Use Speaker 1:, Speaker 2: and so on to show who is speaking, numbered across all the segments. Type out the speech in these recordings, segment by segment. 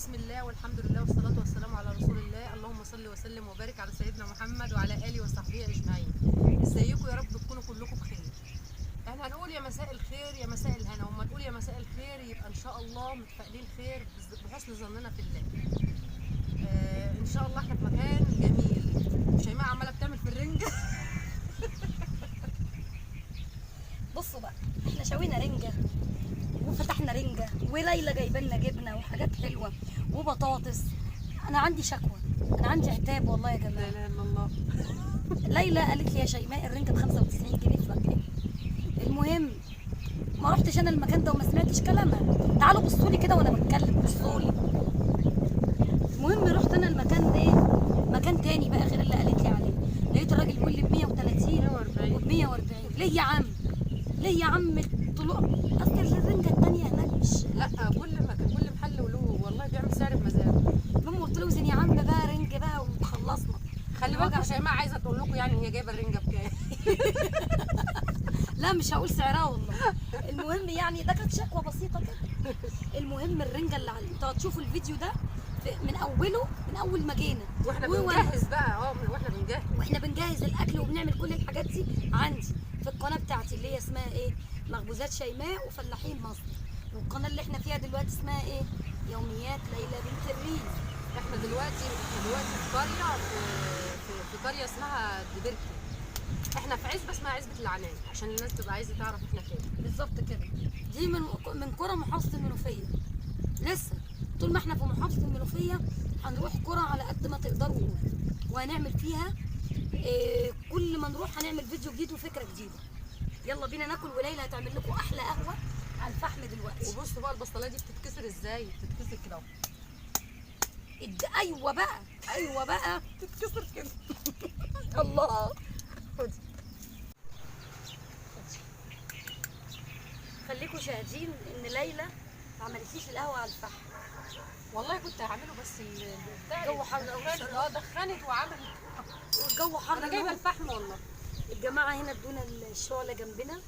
Speaker 1: بسم الله والحمد لله والصلاة والسلام على رسول الله، اللهم صل وسلم وبارك على سيدنا محمد وعلى آله وصحبه أجمعين. ازيكم؟ يا رب تكونوا كلكم بخير. احنا هنقول يا مساء الخير يا مساء الهنا، وما نقول يا مساء الخير يبقى ان شاء الله متفائلين خير بحسن ظننا في الله. ان شاء الله احنا في مكان جميل. شيماء عمالة بتعمل في الرنجة.
Speaker 2: بصوا بقى، احنا شوينا رنجة وفتحنا رنجة، وليلى جايبه لنا جبنة وحاجات حلوة وبطاطس. انا عندي شكوى، انا عندي عتاب والله يا
Speaker 1: لا
Speaker 2: جماعة.
Speaker 1: اله الا الله.
Speaker 2: ليلى قالت لي يا شيماء الرنجة ب 95 جنيه في مكان. المهم ما رحتش انا المكان ده وما سمعتش كلامها. تعالوا بصوا لي كده وانا بتكلم، بصوا لي. المهم رحت انا المكان ده، مكان تاني بقى غير اللي قالت لي عليه. لقيت الراجل بيقول لي ب 130
Speaker 1: 140.
Speaker 2: وب 140. ليه يا عم؟ ليه يا عم طلوع؟ اصل الرنجة التانية هناك مش
Speaker 1: لا، كل مكان كل محل وله والله بيعمل سعر بمزاجه.
Speaker 2: المهم قلت له وزن يا عم بقى رنج بقى وخلصنا.
Speaker 1: خلي بالكم شيماء عايزه تقول لكم يعني هي جايبه الرنجه بكام.
Speaker 2: لا مش هقول سعرها والله. المهم يعني ده كانت شكوى بسيطة كده. المهم الرنجه اللي على انتوا هتشوفوا الفيديو ده من اوله، من اول ما جينا
Speaker 1: واحنا بنجهز بقى، واحنا بنجهز،
Speaker 2: واحنا بنجهز الاكل وبنعمل كل الحاجات دي عندي في القناة بتاعتي اللي هي اسمها ايه؟ مخبوزات شيماء وفلاحين مصر. والقناة اللي احنا فيها دلوقتي اسمها ايه؟ يوميات ليلى بنت الريف.
Speaker 1: احنا دلوقتي في قرية، في قرية اسمها دبركي. احنا في عزبه اسمها عزبه العنان، عشان الناس تبقى عايزه تعرف احنا فين
Speaker 2: بالظبط كده. دي من قرى محافظة المنوفية. لسه طول ما احنا في محافظة المنوفية هنروح قرى على قد ما تقدروا قولوا، وهنعمل فيها إيه، كل ما نروح هنعمل فيديو جديد وفكره جديدة. يلا بينا ناكل، وليلى هتعمل لكم احلى قهوة على الفحم دلوقتي.
Speaker 1: وبصوا بقى البصلايه دي بتتكسر ازاي؟ بتتكسر كده اهو.
Speaker 2: ايوه بقى، ايوه بقى
Speaker 1: بتتكسر كده.
Speaker 2: الله.
Speaker 1: خدي.
Speaker 2: خليكم شاهدين ان ليلى ما عملتليش القهوة على الفحم.
Speaker 1: والله كنت هعمله بس بتاع
Speaker 2: الجو حر قوي.
Speaker 1: دخنت وعملت.
Speaker 2: والجو حر.
Speaker 1: انا جايبه الفحم والله.
Speaker 2: الجماعة هنا ادونا الشعلة جنبنا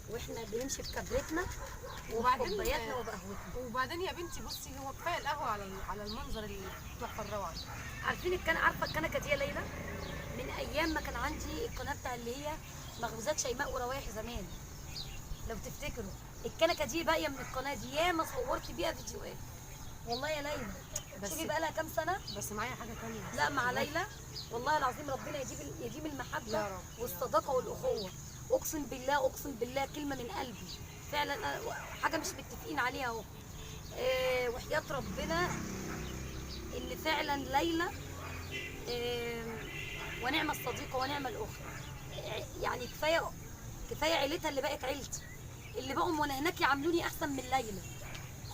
Speaker 2: واحنا بنمشي بكبرتنا وبكوباياتنا وبقهوتنا.
Speaker 1: وبعدين يا بنتي بصي، هو كفاية القهوة على المنظر التحفة الروعة.
Speaker 2: عارفين عارفه الكنكه دي يا ليلى؟ من ايام ما كان عندي القناة بتاع اللي هي مخبوزات شيماء وروايح زمان، لو تفتكروا الكنكه دي باقية من القناة دي، ياما صورت بيها فيديوهات والله يا ليلى.
Speaker 1: بس
Speaker 2: شوفي بقى لها كام سنة.
Speaker 1: بس معايا حاجة ثانية.
Speaker 2: لا مع ليلى والله العظيم ربنا يديم المحبة والصداقة والاخوة. اقسم بالله، اقسم بالله كلمة من قلبي فعلا، حاجة مش متفقين عليها اهو. وحياه ربنا ان فعلا ليلى ونعمه الصديقة ونعمه الاخت. يعني كفاية عيلتها اللي بقت عيلتي، اللي بقوا وانا هناك يعاملوني احسن من ليلى.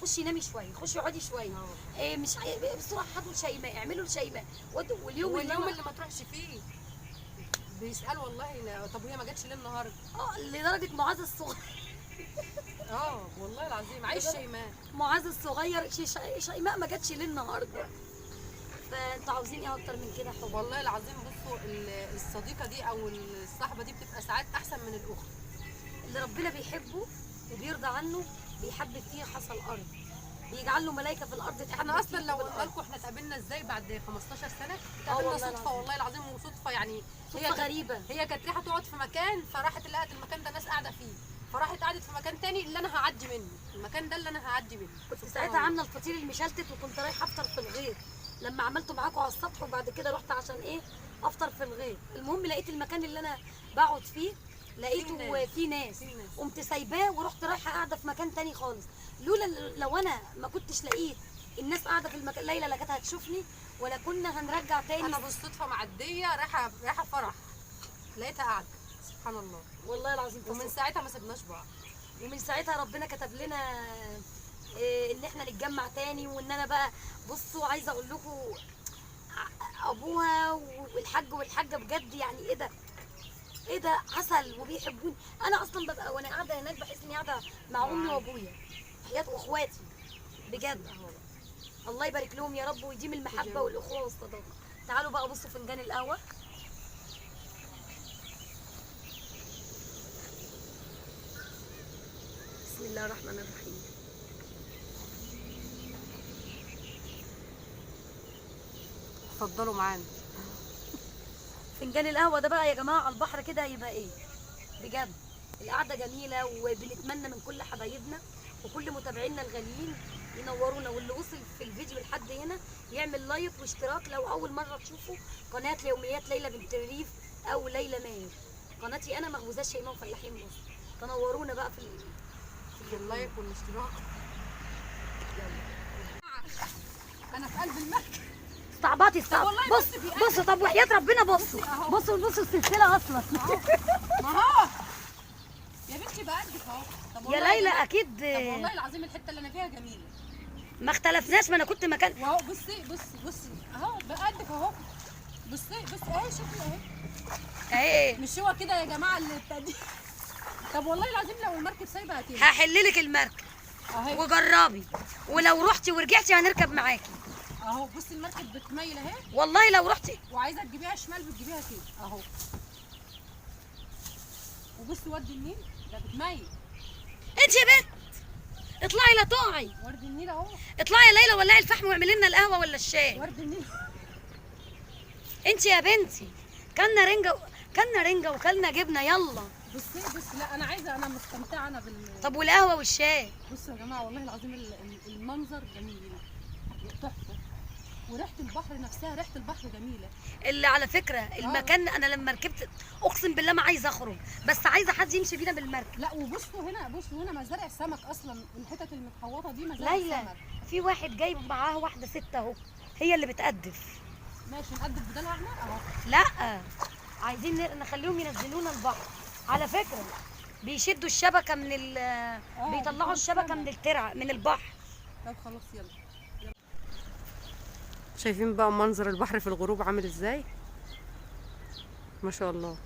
Speaker 2: خشي نامي شوية، خشي اقعدي شوية، مش بسرعة هاتوا لشيماء، اعملوا لشيماء. واليوم
Speaker 1: اللي ما تروحش فيه بيسالوا والله طب هي ما جاتش ليه النهارده؟
Speaker 2: لدرجة معاذ الصغير.
Speaker 1: والله العظيم عايش شيماء.
Speaker 2: معاذ الصغير شيماء ما جاتش ليه النهارده؟ فانتوا عاوزين ايه اكتر من كده حب؟
Speaker 1: والله العظيم بصوا الصديقة دي او الصاحبة دي بتبقى ساعات احسن من الاخت.
Speaker 2: اللي ربنا بيحبه وبيرضى عنه بيحبب فيه حصى الارض، بيجعل له ملائكة في الارض.
Speaker 1: احنا اصلا لو قلنا لكم احنا اتقابلنا ازاي بعد 15 سنة، اتقابلنا صدفة والله العظيم، وصدفه يعني
Speaker 2: صدفة غريبة.
Speaker 1: هي كانت رايحة تقعد في مكان، فراحت لقت المكان ده ناس قاعدة فيه، فراحت قعدت في مكان تاني اللي انا هعدي منه، المكان ده اللي انا هعدي منه.
Speaker 2: كنت ساعتها عامله الفطير المشلتت وكنت رايحة افطر في الغيط لما عملته معاكم على السطح، وبعد كده رحت عشان ايه افطر في الغيط. المهم لقيت المكان اللي انا بقعد فيه لقيته فيه ناس، قمت سايباه ورحت رايحة قاعدة في مكان تاني خالص. لولا لو انا ما كنتش لقيت الناس قاعدة في المكان، ليلى لا كانت هتشوفني ولا كنا هنرجع تاني.
Speaker 1: انا بالصدفة معدية رايحة فرح لقيتها قاعدة، سبحان الله
Speaker 2: والله العظيم.
Speaker 1: ومن ساعتها ما سيبناش بعض،
Speaker 2: ومن ساعتها ربنا كتب لنا ان احنا نتجمع تاني. وان انا بقى بصوا عايزه اقول لكم ابوها والحاج والحاجة بجد يعني ايه ده، ايه ده، عسل وبيحبوني. انا اصلا ببقى وانا قاعدة هناك بحس اني قاعدة مع امي وابويا حياة واخواتي بجد. الله يبارك لهم يا رب ويديم المحبة والاخوة والصداقة. تعالوا بقى بصوا فنجان القهوة. بسم الله الرحمن الرحيم.
Speaker 1: اتفضلوا معانا.
Speaker 2: فنجان القهوة ده بقى يا جماعة على البحر كده هيبقى ايه بجد. القعدة جميلة، وبنتمنى من كل حبايبنا وكل متابعينا الغاليين ينورونا، واللي وصل في الفيديو لحد هنا يعمل like واشتراك لو اول مرة تشوفوا قناة يوميات ليلى بنت الريف او ليلى ماهر. قناتي انا مخبوزات شيماء وفلاحين مصر. تنورونا بقى في
Speaker 1: ال like والاشتراك. يلا انا في قلب المركب.
Speaker 2: استعبطي استعبطي.
Speaker 1: والله
Speaker 2: بص
Speaker 1: بص
Speaker 2: بص، طب وحياة ربنا بصوا بصوا بصوا السلسلة اصلا.
Speaker 1: ما هو يا بنتي بقدك اهو. طب
Speaker 2: يا
Speaker 1: والله
Speaker 2: ليلى
Speaker 1: جماعة-
Speaker 2: اكيد
Speaker 1: طب والله العظيم الحتة اللي انا فيها جميلة.
Speaker 2: ما اختلفناش، ما انا كنت مكان.
Speaker 1: واهو بصي بصي بصي اهو بقدك اهو. بصي بصي اهي، شوفي اهي.
Speaker 2: اهي
Speaker 1: مش هو كده يا جماعة اللي التقديم. طب والله العظيم لو المركب سايبه هتمشي.
Speaker 2: هحللك المركب
Speaker 1: اهي
Speaker 2: وجربي، ولو رحتي ورجعتي هنركب معاكي.
Speaker 1: اهو بصي المركب بتميل اهي.
Speaker 2: والله لو رحتي
Speaker 1: وعايزه تجيبيها شمال بتجيبيها كده اهو. وبصي ورد النيل ده بتميل.
Speaker 2: انت يا بنت اطلعي لا تقعي.
Speaker 1: ورد النيل اهو.
Speaker 2: اطلعي يا ليلى ولعي الفحم واعملي لنا القهوة ولا الشاي.
Speaker 1: ورد النيل.
Speaker 2: انت يا بنتي كلنا رنجه كلنا رنجه وكلنا جبنه. يلا
Speaker 1: بصي بصي، لا انا عايزه، انا مستمتعه انا بال.
Speaker 2: طب والقهوة والشاي.
Speaker 1: بصوا يا جماعة والله العظيم المنظر جميل تحفة، وريحه البحر نفسها، ريحه البحر جميلة.
Speaker 2: اللي على فكرة المكان انا لما ركبت اقسم بالله ما عايزه اخرج، بس عايزه حد يمشي بينا بالمركب.
Speaker 1: لا وبصوا هنا، بصوا هنا مزارع سمك اصلا، الحتت المتحوطه دي مزارع
Speaker 2: ليلى
Speaker 1: سمك.
Speaker 2: في واحد جايب معاه واحدة ست اهو، هي اللي بتقدف.
Speaker 1: ماشي نقدف بدلها احنا اهو.
Speaker 2: لا عايزين نخليهم ينزلونا البحر. على فكرة بيشدوا الشبكة من بيطلعوا الشبكة من الترعه من البحر.
Speaker 1: طب خلاص يلا. شايفين بقى منظر البحر في الغروب عامل ازاي؟ ما شاء الله.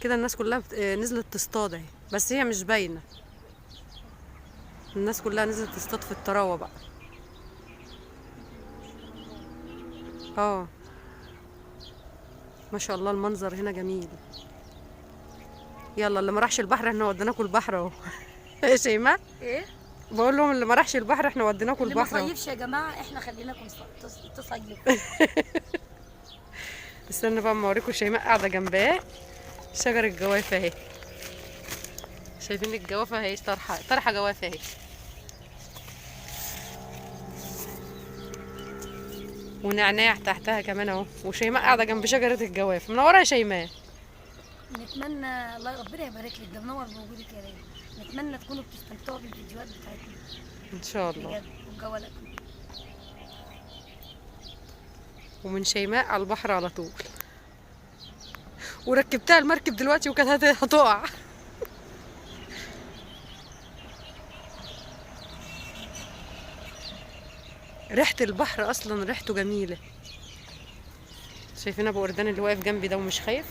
Speaker 1: كده الناس كلها نزلت تصطاد اهي، بس هي مش باينة. الناس كلها نزلت تصطاد في الطراوه بقى. ما شاء الله المنظر هنا جميل. يلا اللي ما راحش البحر احنا وديناكم البحر اهو. يا شيماء
Speaker 2: ايه
Speaker 1: بقول لهم اللي ما راحش البحر احنا وديناكم
Speaker 2: اللي ما
Speaker 1: البحر اهو.
Speaker 2: صيفش يا جماعة احنا خليناكم تصيفوا.
Speaker 1: استنى بقى اما اوريكم شيماء قاعدة جنباه شجر الجوافه اهي. شايفين الجوافه اهي، طرحه جوافه اهي. ونعناع تحتها كمان اهو. وشيماء قاعدة جنب شجرة الجوافه. منورة يا شيماء.
Speaker 2: نتمنى الله ربنا يبارك لك، ده منور بوجودك يا ليلى. نتمنى تكونوا بتستمتعوا بالفيديوهات بتاعتنا
Speaker 1: ان شاء الله
Speaker 2: بجد وبجولاتنا.
Speaker 1: ومن شيماء على البحر على طول. وركبتها المركب دلوقتي وكانت هتقع. ريحة البحر اصلا ريحته جميلة. شايفين ابو قردان اللي واقف جنبي ده ومش خايف؟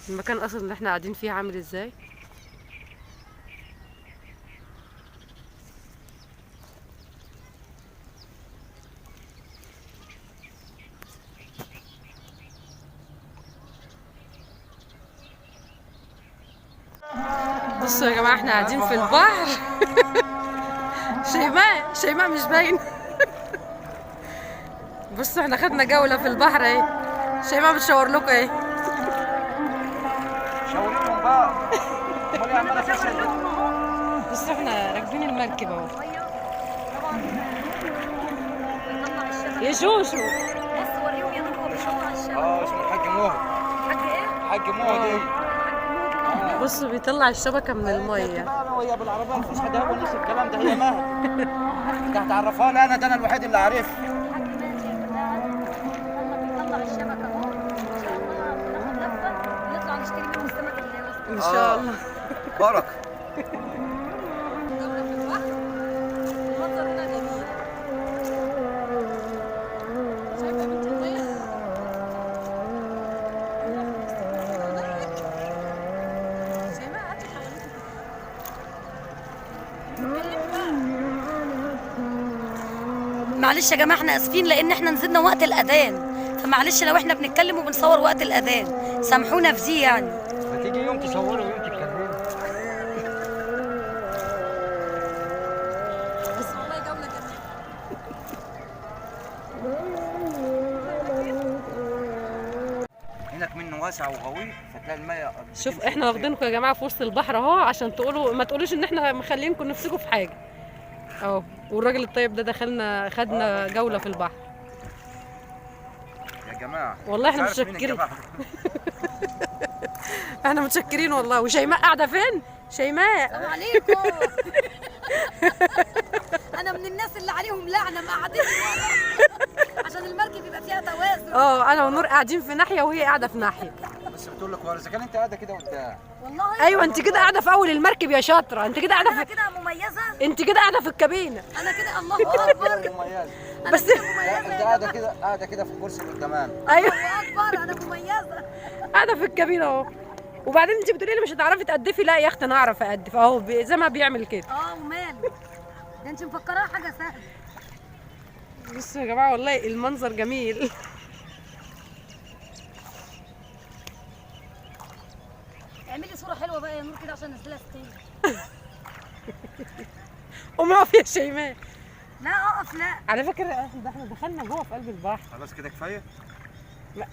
Speaker 1: المكان اصلا اللي احنا قاعدين فيه عامل ازاي؟ بصوا يا جماعة احنا قاعدين في البحر. شيماء شيماء مش باين. بصوا احنا خدنا جولة في البحر اهي. شيماء بتشاور لكم اهي.
Speaker 3: شاوريهم بقى. امال ايه عماله تسال؟
Speaker 1: بصوا احنا راكبين المركب اهو.
Speaker 2: بيطلع الشبكة.
Speaker 1: يا شوشو
Speaker 2: بص وريهم يا نور هو بيطلع الشبكة.
Speaker 3: اسمه الحاج موهب.
Speaker 2: الحاج ايه؟
Speaker 3: الحاج موهب ايه؟
Speaker 1: بصوا بيطلع الشبكة من المية.
Speaker 3: بقى انا وهي بالعربية الفسحة ده هو نفس الكلام ده. هي مهد انت هتعرفها لي انا، ده انا الوحيد اللي عارفها.
Speaker 2: الحاج ماشي يا جماعة، يلا بيطلع الشبكة اهو. ان شاء الله ناخد لفه ونطلع نشتري منه السمك اللي وسط.
Speaker 1: ان شاء الله.
Speaker 3: بركة.
Speaker 1: جولة في البحر، المنظر هنا جميل. شايفه بنت المية؟ شيماء قعدت حواليكي كده.
Speaker 2: معلش يا جماعة احنا اسفين لان احنا نزلنا وقت الاذان، فمعلش لو احنا بنتكلم وبنصور وقت الاذان سامحونا في دي يعني.
Speaker 3: ما تيجي يوم تصوري ويوم تتكلمي.
Speaker 1: بس والله جولة جميلة.
Speaker 3: هناك منه واسع وغويط فتلاقي المية.
Speaker 1: شوف احنا واخدينكم يا جماعة في وسط البحر اهو، عشان تقولوا ما تقولوش ان احنا مخلينكم نفسكم في حاجة اهو. والراجل الطيب ده دخلنا خدنا جولة في البحر
Speaker 3: يا جماعة.
Speaker 1: والله احنا
Speaker 3: مش عارف مين
Speaker 1: متشكرين.
Speaker 3: الجماعة.
Speaker 1: احنا متشكرين والله. وشيماء قاعدة فين؟ شيماء
Speaker 2: السلام عليكم. انا من الناس اللي عليهم لعنه مقعدين ورا عشان المركب يبقى فيها توازن.
Speaker 1: انا ونور قاعدين في ناحية وهي قاعدة في ناحية.
Speaker 3: بس بتقول لك ورا، اذا كان انت قاعدة كده قدام.
Speaker 2: والله
Speaker 1: ايوه انت كده قاعدة في اول المركب يا شاطرة، انت كده قاعدة
Speaker 2: انا
Speaker 1: في
Speaker 2: كده مميزة،
Speaker 1: انت كده قاعدة في الكابينه.
Speaker 2: انا كده الله اكبر.
Speaker 3: مميزة.
Speaker 2: أنا
Speaker 1: بس-
Speaker 2: كده
Speaker 3: لا،
Speaker 2: مميزة
Speaker 3: انت
Speaker 2: يا جماعة.
Speaker 3: قاعدة كده، قاعدة كده في الكرسي اللي قدامنا.
Speaker 1: ايوه
Speaker 2: الله اكبر، انا مميزة.
Speaker 1: قاعدة في الكابينه اهو. وبعدين انت بتقولي لي مش هتعرفي تقدفي، لا يا اختي انا اعرف اقدف اهو، زي ما بيعمل كده.
Speaker 2: وماله ده، انت مفكراها حاجة سهلة.
Speaker 1: بصوا يا جماعة والله المنظر جميل.
Speaker 2: اعملي صوره حلوة بقى يا نور كده عشان انزلها story.
Speaker 1: قومي اقفي يا شيماء.
Speaker 2: لا اقف، لا
Speaker 1: على فكرة احنا دخلنا جوه في قلب البحر.
Speaker 3: خلاص كده كفاية.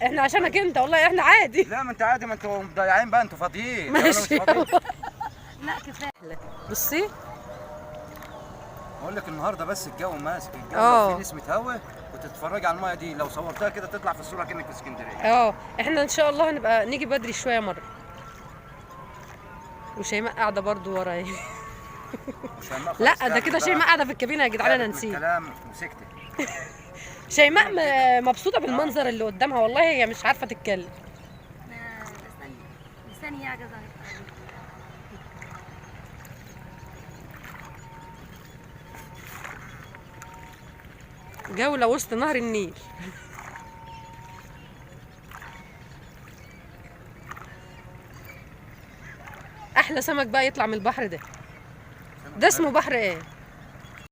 Speaker 1: احنا عشانك انت والله احنا عادي.
Speaker 3: لا ما انت عادي، ما انتوا مضيعين بقى، انتوا فاضيين. أنا مش
Speaker 1: ماشي
Speaker 3: فاضي.
Speaker 1: يلا.
Speaker 2: لا كفاية.
Speaker 1: بصي
Speaker 3: بقول لك النهارده بس الجو ماسك، الجو لو في نسمه هوا وتتفرجي على المية دي لو صورتها كده تطلع في الصورة كانك في اسكندرية.
Speaker 1: احنا ان شاء الله هنبقى نيجي بدري شوية مرة. وشيماء قاعدة برضو ورايا.
Speaker 3: وشيماء خلاص
Speaker 1: لا ده
Speaker 3: تعبت
Speaker 1: كده
Speaker 3: بقى.
Speaker 1: شيماء قاعدة في الكابينه يا جدعان، انا
Speaker 3: تعبت من
Speaker 1: نسيت.
Speaker 3: الكلام وسكتت.
Speaker 1: شيماء مبسوطة بالمنظر اللي قدامها والله، هي مش عارفه تتكلم.
Speaker 2: انا لساني يعجز عن التعبير.
Speaker 1: جولة وسط نهر النيل. احلى سمك بقى يطلع من البحر ده. ده اسمه بحر ايه؟